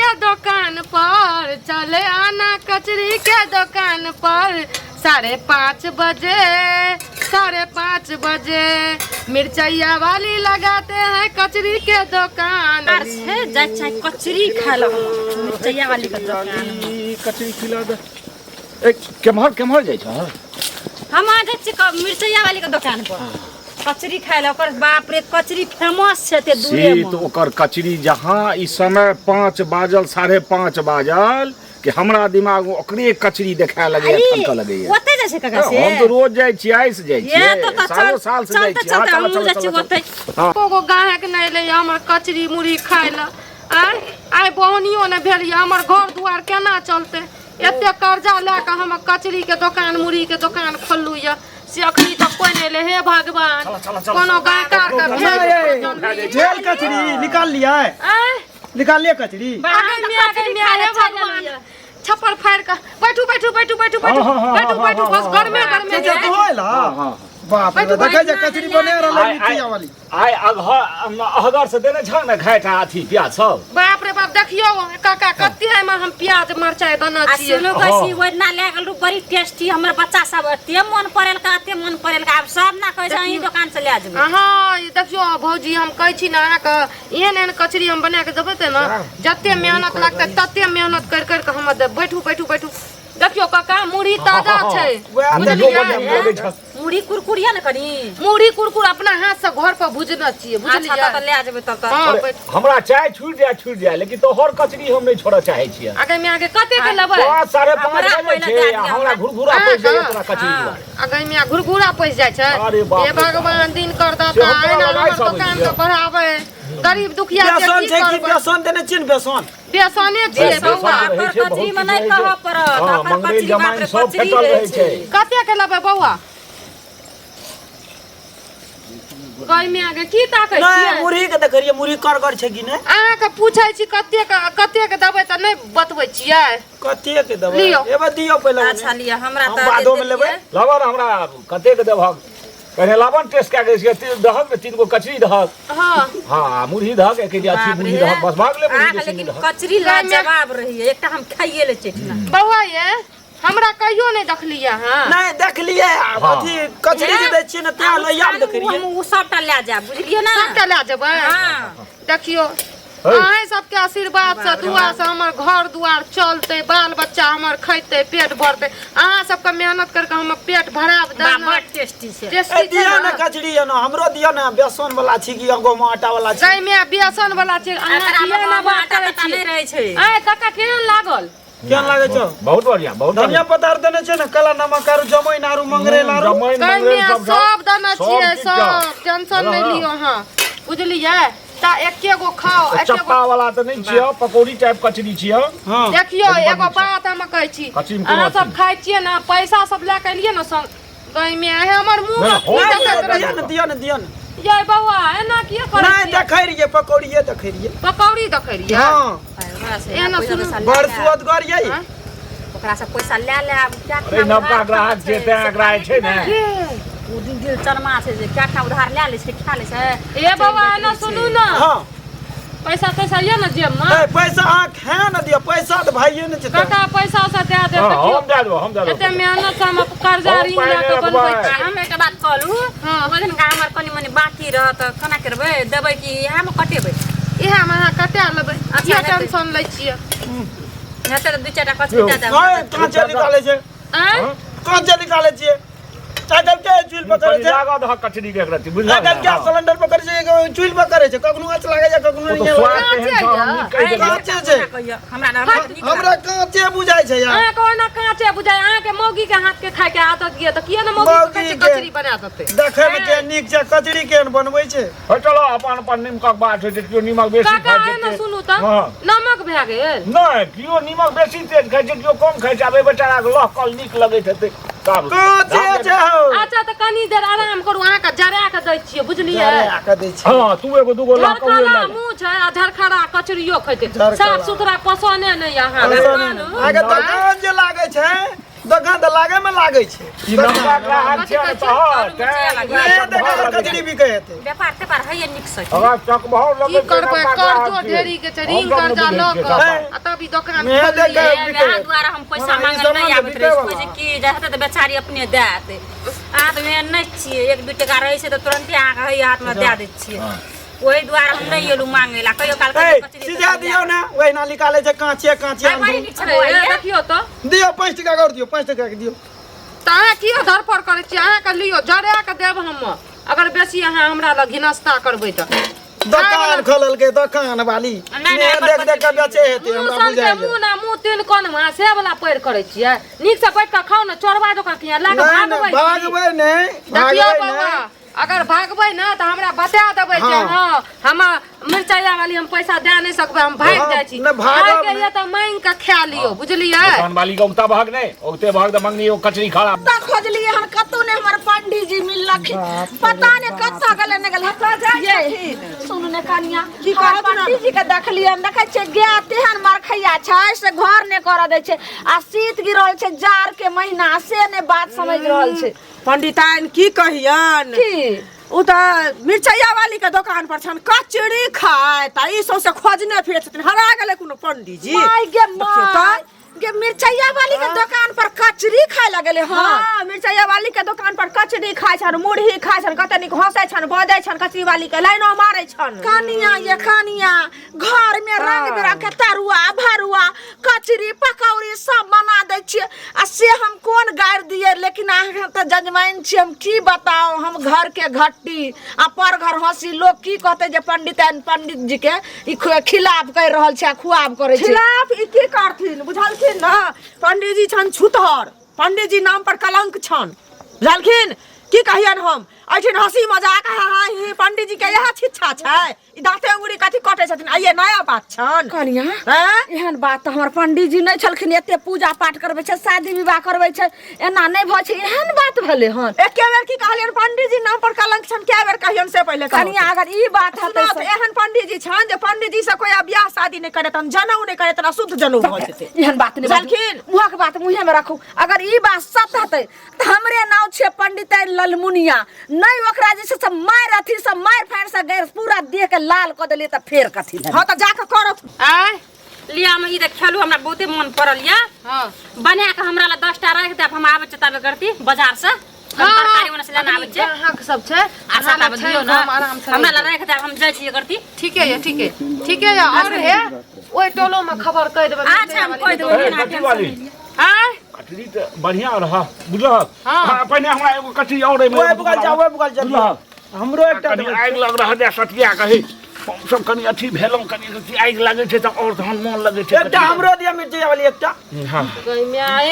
के दुकान पर, चले आना कचरी के दुकान पर, 5:30 बजे, 5:30 बजे मिर्चैया वाली लगाते हैं कचरी के दुकान। आर छै जाइ छै कचरी खाय लए हम मिर्चैया वाली के दुकान। कचरी खिला दे। ए, केम्हर केम्हर जाइ छह? हम आ जाइ छी मिर्चैया वाली के दुकान पर कचरी खाय लए। ओकर बाप रे कचरी फेमस छै एते दूरे से मे। तऽ ओकर कचरी जहाँ ई समय 5 बाजल, 5:30 बाजल कि हमरा दिमाग में ओकरे कचरी देखाय लगैया, ई, ठनकऽ लगैया। ओतै जाइ छै काका से? हम तऽ रोज जाइ छियै, आइ से जाइ ये छियै, तो तऽ सालो चल साल से जाइ चलते छियै। हाँ, चलते चलो, हमहूँ चलो, जाइ छियै चलो, ओतै। हाँ। एको गो गाहक नहि एलै हमर कचरी मुरही खाय लए। आँय आइ बोहनियो नहि भेल यऽ, हमर घर दुआर केना चलतै? एते कर्जा लए कऽ हम कचरी के दोकान मुरही के दोकान खोललू यऽ, से अखनी तक कोइ नहि एलै। हे भगवान, कोनो गाहकार के भेज। भेल कचरी निकाल लिया? आँय निकाल लिया कचरी? आगे में, आगे में, हे भगवान, छप्पर फाड़ के बैठू बैठू बैठू बैठू बैठू हाँ, हाँ, बैठू हाँ, बैठू, हाँ, बस हाँ, गरमे गरमे। चाचा तो होइल। हाँ, हाँ। बाप रे, देखै छै कचरी बने रहल मिर्चिया वाली। आइ अगहर अहगर से देने छह ने घाट अथी प्याज सब। बाप रे बाप, देखियौ काका कते एहिमे हम प्याज मरचाइ देने आ छियै। सुनू कहै छी ओहि दिना लए गेल बड़ी टेस्टी, हमर बच्चा सब एते मन पड़ेलका, एते मन पड़ेलका, आब सब ना कहै छै अहीं दोकान से लए जेबै। अहाँ ई देखियौ भौजी, हम कहै छी ने अहाँके एहन एहन कचरी हम बना कऽ देबै तऽ ने जते मेहनत लगतै तते मेहनत करि करि कऽ हम देब। बैठू बैठू बैठू। देखियौ काका मुरही ताजा छै, वएह बुझलियै? बढ़िआँ लगै छै। मुरही कुरकुरिया ने कनी? मुरही कुरकुर, अपना हाथ से घर पर भुजने छियै, अच्छा बुझलियै? तब तऽ लए जेबै तब तऽ। हँ अरे, बैठ। हमरा चाय छूट जाए छूट जाए, लेकिन तोहर कचरी हम नहि छोड़ऽ चाहै छियै। आगे में आगे कते के लेबै? 5, 5:30 हमरा बजै पहिले छै दए आ दिअ हमरा हमरा। घुरघुरा पैसि जाइए तोरा कचरी हाँ। दुआरे। आगे में घुरघुरा पैसि जाइ छै। अरे बाप हे रे बाप। भगवान, दिन कर से दाता हम तोरा एना लगाइ हमर सब दोकान छियै। के बढ़ाबै, गरीब दुखिया के बेसन की छै कि? करबै? बेसन देने छियै ने बेसन? बेसने छियै बेसन बौआ। रहै ओकर छै, बहुत कचरी मे चीज नहि रहै कहऽ छै। पड़त। हाँ, ओकर मंगरैल कचरी बाप जमाइन रे सब कचरी फेटल रहै रहै छै। छै। कते के लेबै बौआ? गई में आगे की ताकै नहि छियै? मुरही के देखै रहियै, मुरही करगर छै कि नहि। अहाँके पूछै छी कते के, कते के देबै तऽ नहि बतबै छियै। कते के देबै? लियौ। एबे दियौ पहिले ओने। अच्छा लिअ, हमरा हम तऽ बादो मे दे लेबै। देलियै। लबन हमरा कतेक देबहक पहिने लबन टेस्ट कए के दहक ने, 3 गो कचरी दहक। हाँ। हाँ, मुरही दहक एक अथी बाप मुरही रे। दहक, बस भाग ले मुरही अहाँके बेसी लेकिन नहि दहक। कचरी लाजवाब रहैए, एकटा हम खाइए लै छी एहिठिना। बौआ ये हमरा कहियो नहि देखलियै अहाँ? नहि देखलियै। हाँ। अथी कचरी जे दै छियै ने तें लैया मे देखै रहियै। हम ओ सबटा लए जायब, बुझलियै ने? सबटा लए जेबै। हाँ। देखियौ है। अहीं सबके आशीर्वाद से दुआ से हमर घर दुआर चलतै, बाल बच्चा हमर खैतै, पेट भरतै। अहाँ सबके मेहनत करके हमर पेट भराब बा, देना। बड़ टेस्टी छै। ए टेस्टी छै दियौ ने ने? कचरी यौ ने, हमरो दियौ ने। बेसन वाला छी कि गहूम आटा वाला छी? गाय में बेसन वाला छै। अहाँ एकरा मे किया ना गहूम बात आटा करै ताटा नहि छियै? रहै छै। आय काका केहन लागल? केहन लागै छौ? बहुत बढ़िया, बहुत धनिया बढ़िया। पत्ता आर देने छै ने, काला नमक आरू जमैन आरू मंगरेल आरू? जमाइन गाय मंगरैल में सब सब देने सब छियै, चीज सब छौ। टेंशन नहि हाँ। लियौ अहाँ, बुझलियै? तऽ एके गो खाओ, एके गो। चप्पा वाला तऽ नहि छियौ, पकौड़ी टाइप कचरी छियौ। हाँ। देखियौ बड्ड एगो नीक छै। बात हम कहै छी, कचरीमे कोनो अहाँ सब अथी खाइ छियै ने, पैसा सब लए कऽ एलियै ने संग गाय में, हे हमर मुँह नहि, मे हम की नहि देखैत दियौ रहै? ने, दियौ ने, दियौ ने। यै बौआ, एना किया करै नहि छियै? देखै रहियै, पकौड़िए देखै रहियै। पकौड़ी देखै रहियै? हाँ। ओकरा से एना पैसा सुनू। तैसा लए बड़ ले। सुअदगर यै। आँय? ओकरा से पैसा लए ले आब क्या। अरे नवका ग्राहक छै तें एकरा जे छै ने। के? ओ दिन दिल चरमा छै जे क्या उधार लए लै छै, खा लै छै। ए बौआ, एना सुनू ने। हाँ। पैसा तैसा यऽ ने जेब में? ए पैसा अहाँ खा ने दियौ, पैसा तऽ भाइये ने छै। काका पैसा उसा दए देब। हाँ, देखियौ हम दए देबो, हम दए देबो। एते मेहनत से हम कर्जा हम ऋण पाइ लए नहि कऽ बनबै रखबै। छी। हम एकटा बात कहलू। हाँ। ओहि दिनका हमर कनि मनि बाकी रहत तऽ केना करबै? देबै कि इएहमे कटेबै? इएह मे अहाँ कटा लेबै। अच्छा, किया हेतै। टेंशन लै छियै? हेतै तऽ दू चारिटा कचरी दए देब। नहि, काँचे निकालै छै। आँय? हाँ? काँचे निकालै छियै। आइ काल्हि के चूल्हि पर करै कनि छै? लागऽ दहक कचरी के एक रत्ती, बुझलह आइ काल्हि ने? गैस हाँ। सिलेंडर पर करै छै, चूल्हि पर करै छै? कखनो आँच लागै छै, कखनो ओ तऽ नहि स्वाद लागै। तेहन छौ, हम नीक कहि देलियौ। काँचे छै। कहियौ हमरा ने, हमरा नीक हमरा काँचे बुझाइ छै यार। अहाँके ओना काँचे बुझाइ, अहाँके मौगी के हाथ के खाय के आदत यऽ तऽ किया ने मौगी के कहै छै मौगी के। कचरी बना देतै? देखै मे के नीक छै, कचरी केहन बनबै छै। हे चलो, अपन अपन नीमकक बात होइ छै, केओ नीमक बेसी काका खाइ छै एना सुनू तऽ। हाँ। नमक भए गेल? नहि, केओ नीमक बेसी तेज खाइ छै, केओ कम खाइ छै। आब एहि बेचाराके लहकल नीक लगैत हेतै तब। काँचे छै हौ। अच्छा तऽ कनी देर आराम करू, अहाँके जरा कऽ दै छियै, बुझलियै? जरा कऽ दै छियै। हाँ, तू एगो दूगो लहकौए झरखड़ा लग। मुँह छै आ झरखड़ा कचरियो खैतै। झरखड़ा। साफ सुथरा पसने नहि अहाँ। अहाँके दोकान जे लागै छै दोकान तऽ लागे में लागै छै। ई नवका ग्राहक छै ने तोहर, कथी कहै तें छियै? नहि देख अगर कचरी बिकै हेतै। व्यापार तेपार होइए नीक से? हमरा चकभाव की लगै छै। करबै, नवका कर्जो ग्राहक छियै। ढेरी के छै, ऋण हम सब कर्जा नहि लऽ बुझै कऽ छियै। आ तब ई दोकान मेहे देख खोललियै। कऽ बिकै वएह हेतै। दुआरे हम पैसा हँ, ई मांगल सामान नहि तऽ आबैत रहै बिकै छै जे की जे हेतै तऽ बेचारी अपने देत। अहाँ तऽ एहन नहि छियै, एक दू टका रहै छै तऽ तुरन्ते अहाँके होइए हाथमे दए दै छियै। ओहि दुआरे हम नहि एलहुँ मांगै लए कहियो काल। ए, सिझा दियौ ने, ओहिना निकालै छै काँचे काँचे। आइ बड़ी नीक अरे छलै बौआ, ये। देखियौ तऽ। दियौ 5 टका के और दियौ, 5 टका के दियौ। तऽ अहाँ किया धरफड़ करै छियै? अहाँके लियौ, जरा कऽ देब हम अगर बेसी अहाँ हमरा लग हिनस्ता करबै तऽ। दोकान खोललकै दोकान वाली। नहि, नहि, ने देख देख के बेचे हेतै। मुँह हमरा सनके बुझाइए मुँह ना मुँह तीन कोनवा से वाला पैर करै छियै। नीक से बैठ कऽ खाउ ने, चोरबा जकाँ किया लए कऽ नहि नहि भागबै छी? भागबै नहि। देखियौ भागबै बौआ, नहि। अगर भागबै ने तऽ हमरा बता देबै जे हाँ। हँ, हम मिरचाइया वाली हम पैसा दए नहि सकबै, हम भागि हाँ, जाइ छी। नहि, भागब खायके नहि। यऽ तऽ मांगि कऽ खा लियौ, बुझलियै? दुकान वाली के उगता भाग नहि उगते भाग तऽ मंगनी ओ कचरी खराब। कतऽ खोजलियै हन, कतौ नहि हमर पंडीजी मिललखिन। पता नहि कतऽ गेलै नहि गेलै। ये सुनू ने कनिया, की हमर कहत ने? पंडीजी के देखलियै हन, देखै छियै गाय तेहन मरखैया छै से घर नहि करऽ दै छै आ शीत गिरल छै, जाड़ के महीना, से नहि बात समझ रहल छै। पंडिताइन की कहियन? की? ओ तऽ मिरचैया वाली के दोकान पर छन कचरी खाइत आ ई सौंसे खोजने फिरै छथिन। हरा गेलै कोनो पंडीजी? माय गे देखियौ माय तऽ। गे, मिरचैया वाली के दोकान पर कचरी खाय लगेले? हँ हाँ, मिरचैया वाली के दोकान पर कचरी खाइ छन, मुरही खाइ छन। कते नीक हंसै छन, बजै छन, कचरी वाली के लाइनो मारै छन। कनिया ये कनिया, घर में रंग बिरंग के तरुआ भरुआ कचरी पकौड़ी सब बना दै छियै आ से हम कोन गारि दियै? लेकिन अहाँ तऽ जजमाइन छियै, हम की बताउ? हम घर के घट्टी आ पर घर हंसी। लोग की कहतै जे पंडित पंडित जी के ई खिलाफ करि रहल छै आ खुआब करै छै। खिलाफ ई की करथिन, बुझलखिन ने? पंडीजी छन छुतहर, पंडीजी नाम पर कलंक छन, बुझलखिन? की कहियन हम? एहिठिन हंसी मजाक हा हा ही, पंडीजी के इएह शिक्षा छै? ई दाँते अंगुरी कथी कटै छथिन? आइये नया बात छन। कनिया, हैं? एहन बात तऽ हमर पंडीजी नहि छलखिन। एते पूजा पाठ करबै छै, शादी विवाह करबै छै, एना नहि भऽ छै। एहन बात भेलै हन? एके बेर की कहलियन, पंडीजी नाम पर कलंक छन। कए बेर कहियन से पहिले कहू। कनिया, अगर ई बात हेतै सुनू तऽ, एहन पंडीजी छन जे पंडीजी से कोई आब बियाह शादी नहि करत, जनउ नहि करत, शुद्ध जनउ भऽ जेतै। एहन बात नहि बाजू। बुझलखिन? मुँहक बात मुँहे मे राखू। अगर ई बात सत्य हेतै तऽ हमरे नाम छियै पंडित ललमुनिया नहि। ओकरा जे छै से मारि अथी से मारि फाड़ि से गैर पूरा देह के लाल कऽ देलियै तऽ फेर कथी भेलै? हँ तऽ जाकऽ करत। आँय। लिया हम ई तऽ खेलू, हमरा बहुते मन पड़ल यऽ। हँ। बना कऽ हमरा लए 10टा राखि देब, हम आबै छियै तबे करती बाजार से। हँ, तरकारी ओने से लेने आबै छियै। ग्राहक सब छै। अच्छा, अहाँ ताबे लग छै दियौ ने। हम आराम से हमरा रहि लए राखि देब, हम जाइ छियै करती। ठीके यऽ, ठीके ठीके यऽ। और हे, ओहि टोलो में खबर कहि देबै। अच्छा, हम कहि देबै। ए, बिना कचरी वाली। टेंशन। आँय। कचरी तऽ बढ़िया रह, बुझलहक? हाँ। हाँ, पहिने हमरा एगो कचरी और एहिमे। ओहि बगल जा, ओहि बगल जा। बुझलहक? हमरो एकटा कनि देबै। आगि लग रहल जाय सतिया कही हम सब कनि अथी भेलहुँ, कनि अथी आगि लागै छै तऽ और तहन मोन लगै छै। एकटा हमरो दिअ मिरचैया वाली, एकटा। हाँ। गई माय,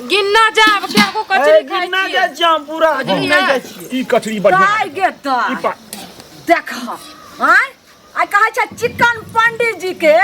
गिन्ना जाब के गो ए, कचरी खाइ गिनना छियै? जाइ छियै हम, पूरा गिनना जाइ छियै। ई कचरी बढ़िया। दाइ गे ई दाइ, देख आँय, आइ कहै छै चिकन पंडित जी के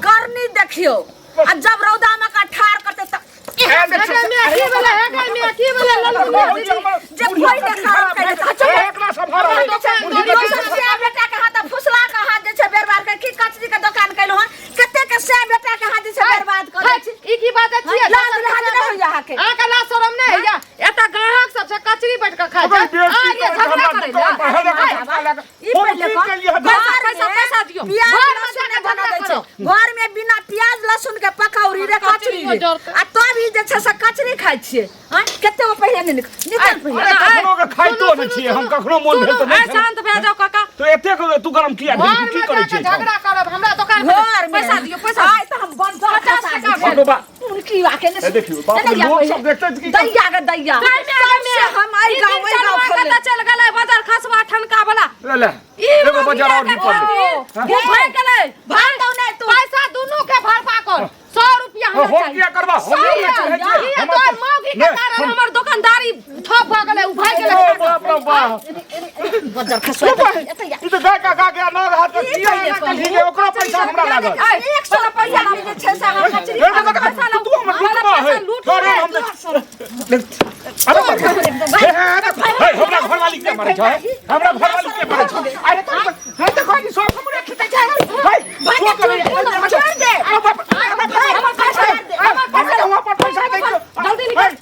करनी देखियौ आ जब रौदा में का ठार करते तऽ ए, देख, हे गई माय, की भेलै? हे गई माय, की भेलै ललमुनिया दीदी? जे कोई देखा करे तऽ ए, एकरा सम्हार। हमरा दोकान दोसर से बेटा के हाथ फुसला के हाथ जे छै बर्बाद कर की कचरी के दोकान कैलहुँ हन? कते के से बेटा के हाथ जे छै बर्बाद कर दै छी। ई की बात छियै? लाज लाज नहि होइया अहाँके? अहाँके लाज शरम नहि होइया? एतऽ ग्राहक सब छै, कचरी बैठ कऽ खाइ छै, ओकर बेइज्जती अहाँ ये करै छै झगड़ा हमरा करै दुकान पर, हे लए? देखो, झटका लगा। ई हम पहिले की कह। केलियै हन? पैसा घर पैसा में पैसा दियौ। प्याज घर में लहसुन जाके नहि बना झगड़ा दै छै। करो। घर में बिना प्याज लहसुन के पकौड़ी रे, कचरी रे, जरतै। आ तब ई जे छै से कचरी खाइ छियै। आँय, कते गो पहिले नहि निकल पहिले। अरे कखनो के खाइतो सुनू, नहि छियै हम, सुनू, कखनो मोन भेल तऽ सुनू, नहि आइ खेलहुँ। शांत भए जाउ काका। तो एतेक तू गरम किया घर भेल? की में करै जाके छियै? झगड़ा करब हमरा दोकान पर। घर में पैसा दियौ, पैसा। आइ तऽ हम बड्ड 50 टका बाप रे बाप। उनकी वाके ने ए, देखियौ, बाप रे, लोग सब देखतै तऽ की कहतै? दैया गे दैया, सबसे हम आइ गाँव आइ गाँव खोलले। कतऽ चल गेलै बजार खसवा ठनका वाला? ले ले, ई एगो बाजार और मम्मी निपल के भाग गेलै। भाग दौ नहि तू। पैसा दुनू के भरपा कर, 100 रुपया हमरा हम चाही। किया करबा? हम नहि चाहै छियै। ई हमर तोहर तऽ- मौगी के नहि, कारण हम- हमर दोकानदारी ठप भऽ गेलै, उ भागि गेलै। ओ बाप रे बाप। बजार खसवा एतऽ ई तऽ गाय का गा गया नग हाथ के किया एना केलही जे ओकरो पैसा हमरा लागल? 100 रुपैआ के जे छै से अहाँ कचरी ए, देख, देख, देख, तू हमर लुटबा है। तोरे हम देख- अरे बाप रे। हे, हे, हे, हे, हमरा घरवाली के मारै छै, हमरा घरवाली के मारै छै। अरे तो हे तऽ कहली सब हमरे खिचै छै। हे, छोड़ दे, छोड़ दे। अरे बाप, अरे बाप, हमर पैसा दे। अरे बाप, हमरा पर पैसा दै छौ। जल्दी निकल।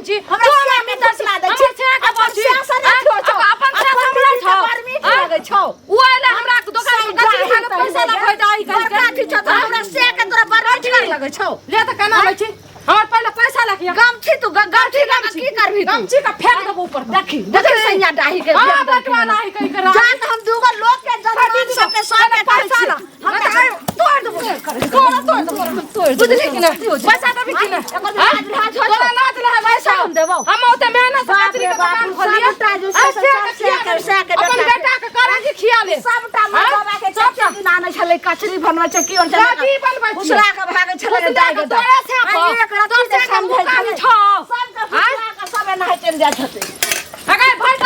बहिन छी। हमरा तू से के दसला दै छी। हमर से के अपन बची। से से नहि आँय? छौ। अपन से अपन हमरा दीदी छौ। के बड़ मीठ आँय? लगै छौ। उ एले हमरा दोकान सब पर कचरी खाय जाहि लए पैसा तहि लए भरि जाइ बड़का कहिके। अथी छौ तऽ हमरा से के तोरा बड़ मीठ लगै छौ। ले तऽ केना लै छी? हमर पहिले पैसा लए के आ। गमछी तू गमछी लऽ कऽ की करबही तू? गमछी के फेंक देबो ऊपर पर। देखी देखी सैया डाही के हाँ, फेंक देलखिन बटुआ हन। नाही कहि के राख। जा तऽ हम दूगो लोग के जजमान सबके सबके कहै पैसा छी। ला। हम नहि तऽ तोड़ देबो। तोड़ तोड़ देबो, तोड़ देबो। बुझली कि नहि? पैसा देबही कि नहि? एकर लाज लिहाज होइ छौ। तोरा लाज लिहाज पैसा हम देबौ। हम ओते मेहनत से बाप कचरी रे के बाप, दोकान खोललियै। सबटा जे आ छै से से के खिया सब से के अपन बेटा के। बेटा के करेजी खिया ले। सबटा हाँ? मर्दबा के सबटा। चक्की आनै छलै कचरी बनबै छै की होन कथी बनबै छियै? उसरा के भागै छलै उसरा दाइ के के तोरे से आ खा। एक रत्ती तोर नहि से के समझै मुकाबी छलै। छौ। सबके आँय? फुसला के सब एनाहिते चलि जाइ छथिन। अगर भरि